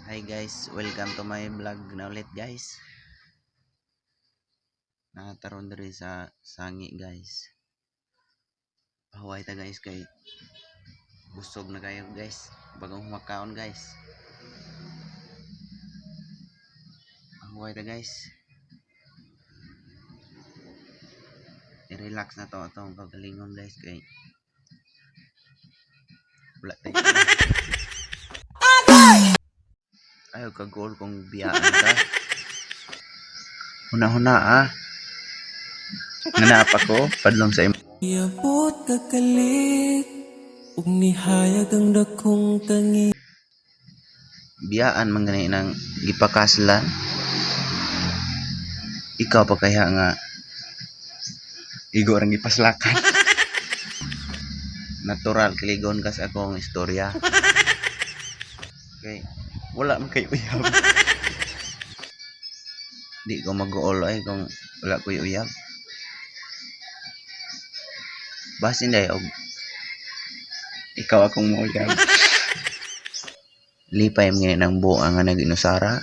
Hi guys, welcome to my vlog na ulit, guys. Naa ta ron diri sa sangi, guys. Pahuway ta, guys, kay busog na kayo, guys. Bagong makaon, guys. Pahuway ta, guys. I-relax na to atong kagalingon, guys, kay wala tayo. Ayaw ka-goal kung biyaan ka. Huna-huna ah. Nanapa ko, padlong sa imo. Iabot kakalit ug nihayag ang dakong tangi. Biyaan man gani nang gipakaslan. Ikaw pa kaya nga igo rang gipaslakan. Natural kiligon ka sa akong istorya. Okay. Wala man kay uyab. Di ko mag-uol ay kung wala ko'y uyab. Basin day og ikaw akong mouyab. Lipay man gani ng buang nga nag-inusara.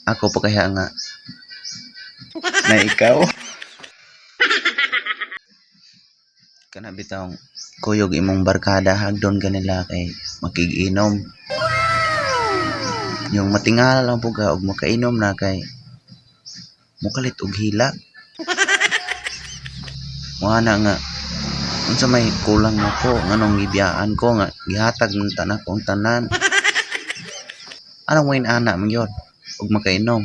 Ako pa kaya nga na ikaw. Kana bitawng kuyog imong barkada, hagdon kanila kay makig-inom. Yung matingala lang po ka og makainom na kay mukalit og hilak. Mo na nga unsa may kulang nako, nganong gibiyaan ko nga gihatag ng tanak kong tanan. Anong may ana man gyud og makainom?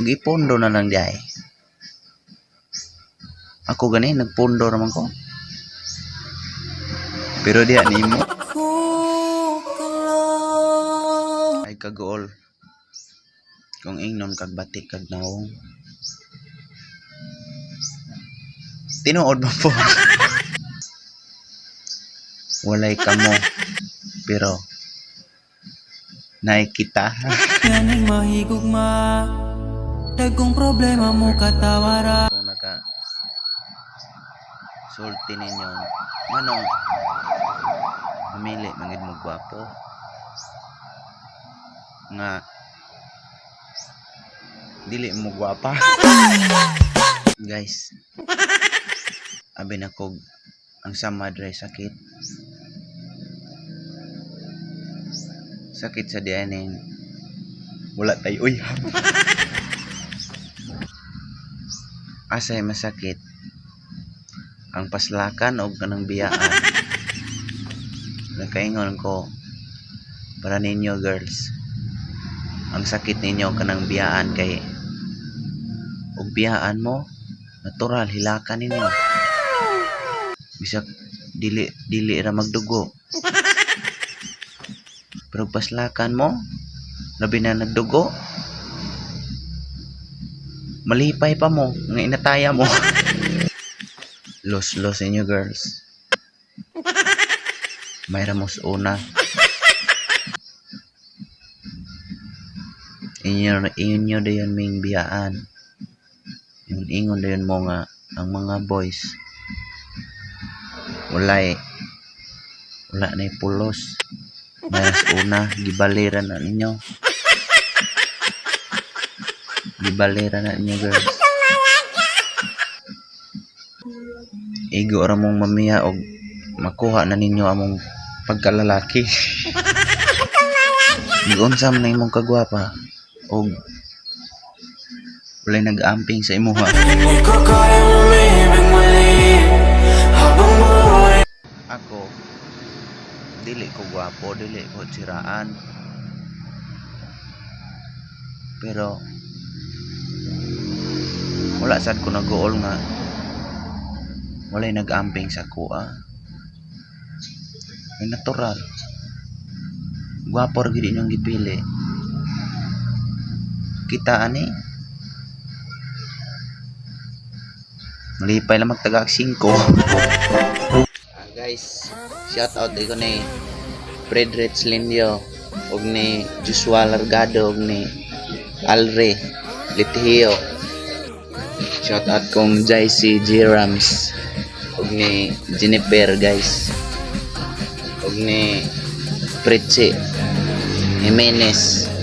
Og ipondo na lang diay. Ako gani nagpondo raman ko. Pero diha nimo ay kagool. Kung ingnon kag bati kag nawong. Tinuod ba po? Walay kamo pero naay kita. Ganing mahigugma. Dagkong problema mo katawara. Kung naka sulti ninyo nganong mamili man gid mo gwapo nga dili mo gwapa, guys. Abi na kog ang samad ray sakit sakit sa dianing wala tay uyab. Asay masakit, ang paslakan og kanang biyaan? Nakaingon ko para ninyo, girls, ang sakit ninyo kanang biyaan kay og biyaan mo, natural hilakan ninyo bisag dili dili ra magdugo, pero paslakan mo, labi na nagdugo, malipay pa mo nga inataya mo. Los los inyo, girls. May ramos una inyo inyo dayon ming biyaan. Yung ingon dayon mo nga ang mga boys walay wala nay pulos. Mayas una gibalira na ninyo, gibalira na ninyo, girls. Igo ra mong mamiya og makuha na ninyo among pagkalalaki. Giunsa man na imong kagwapa og walay nag-amping sa imuha? Di ko kayang umibig muli habang buhay. Ako dili ko gwapo, dili ko siraan, pero wala sad ko nag-uol nga walay nag-amping sa akoa. Ay, natural gwapo ra gid inyong gipili. Kita ani malipay lang magtagak 5. Ah, guys, shout out ko ni Fredrich Lindio ug ni Joshua Largado ug ni Alre Litihio. Shout out kong JC G Rams ug ni Jennifer, guys, ug ni Pritzi Jimenez.